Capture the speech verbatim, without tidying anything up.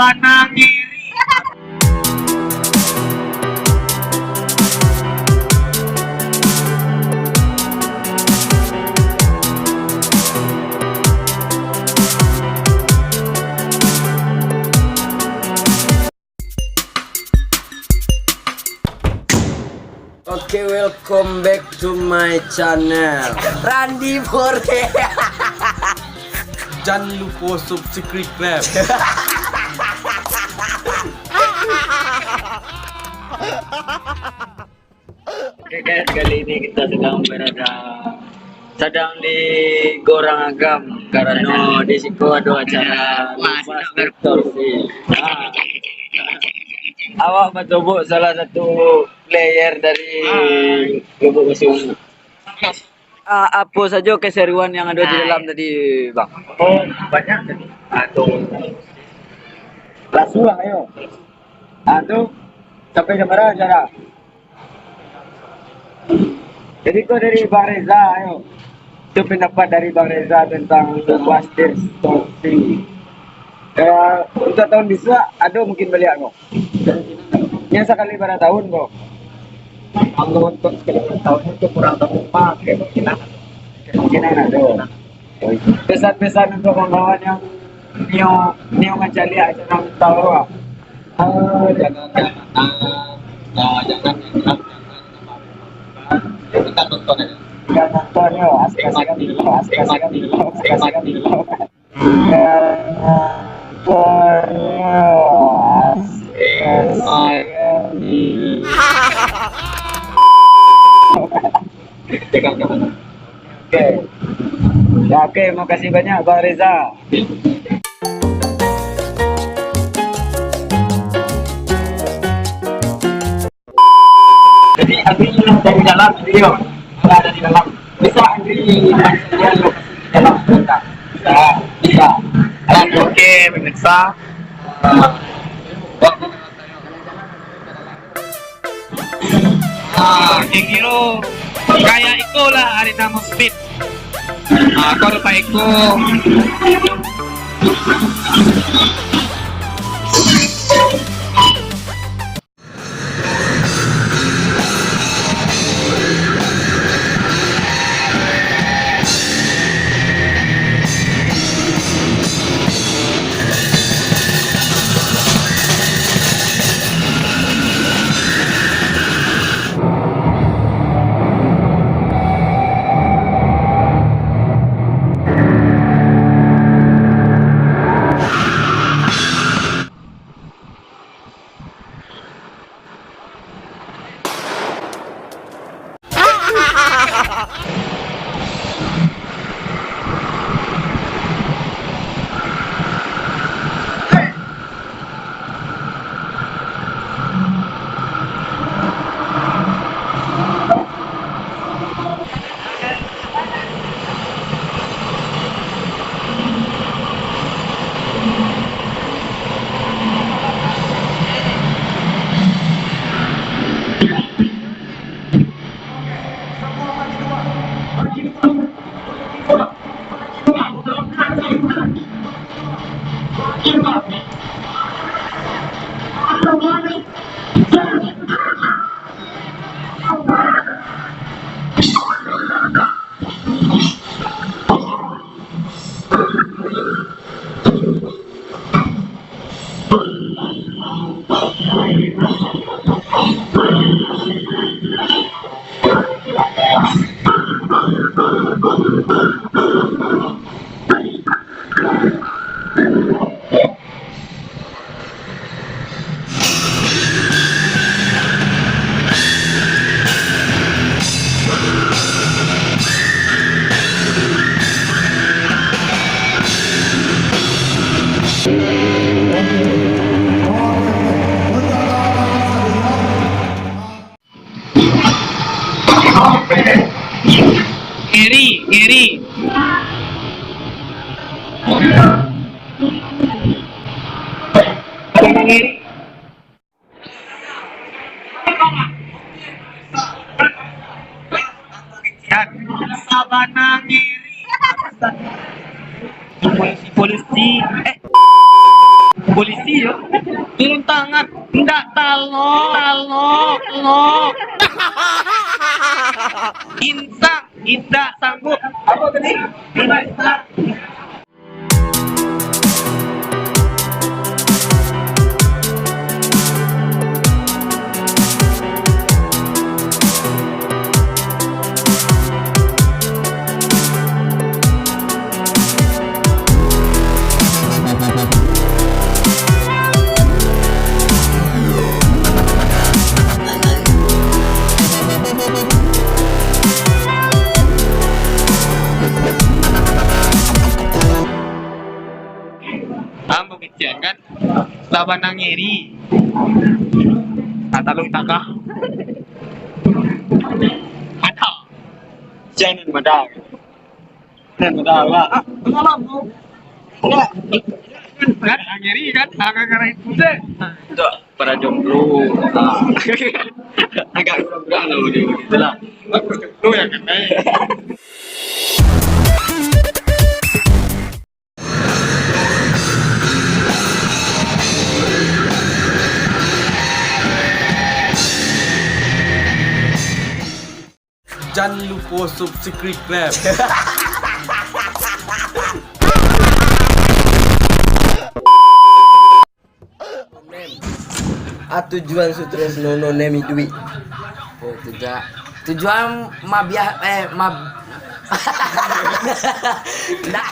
Sabana ngiri. Oke, welcome back to my channel. Randi Bore. Jan lupo subscribe. Oke guys, kali ini kita sedang berada, sedang di Gorang Agam karena di siko ada acara Wah, lupa sedap, TikTok sih. Nah. Awak mencoba salah satu player dari Lubuk Basung. Ah, apa saja keseruan yang ada di dalam tadi, Bang? Oh, banyak tadi. Ada lasuah, yo. Ah, tu sampai kamera cara. Jadi, kau dari Bang Reza, ayo. Itu pendapat dari Bang Reza tentang Lupa Stage Talk. Eh, untuk tahun besok, ada mungkin baliak, kau? Yang sakali bara tahun, kau? Kalau untuk sakali bara tahun itu kurang tahu, Pak. Kemungkinan. Kemungkinan ada. Pesan-pesan untuk kawan-kawan yang nio, nio mancaliak acara Tawa. Ah, jangan, jangan, ah, jangan, jangan, jangan, jangan, kita tonton aja. Kita tonton, yo, asik-asik dulu, asik-asik dulu, asik-asik dulu. Kita tonton, yo, asik-asik dulu. Oke. Ya, oke, makasih banyak, Bang Reza. Jadi, Andri dari dalam, Andri, yo. Kalau dari dalam. Bisa, Andri, dari dalam. Bisa, bisa. Oke, pemirsa. Ah, kiro-kiro kayak iko lah Arena Moshpit. Ah, kau lupa iko. Ngeri, ngeri. Ngeri. Sabana ngeri. Polisi, polisi. Eh. Polisi yo. Turun tangan. Ndak talo, talo, talo. Insan, indak sanggup. Apa tadi? Insan. Ambo kecil kan, lawan nan ngeri. Kata lu takah. Ada. Jangan madang. Jangan madang lah. Ah, malam tu. Enggak. Kan, ngeri kan, agak-agak itu deh. Untuk para jomblo, ah, agak kurang-kurang lah, udah gitu lah. Aku jomblo ya kan, eh. Jan lupo subscribe. Ah, tujuan Sutresno no name iduik. Oh, tujuan, tujuan mabiah, eh, mab-, ndak.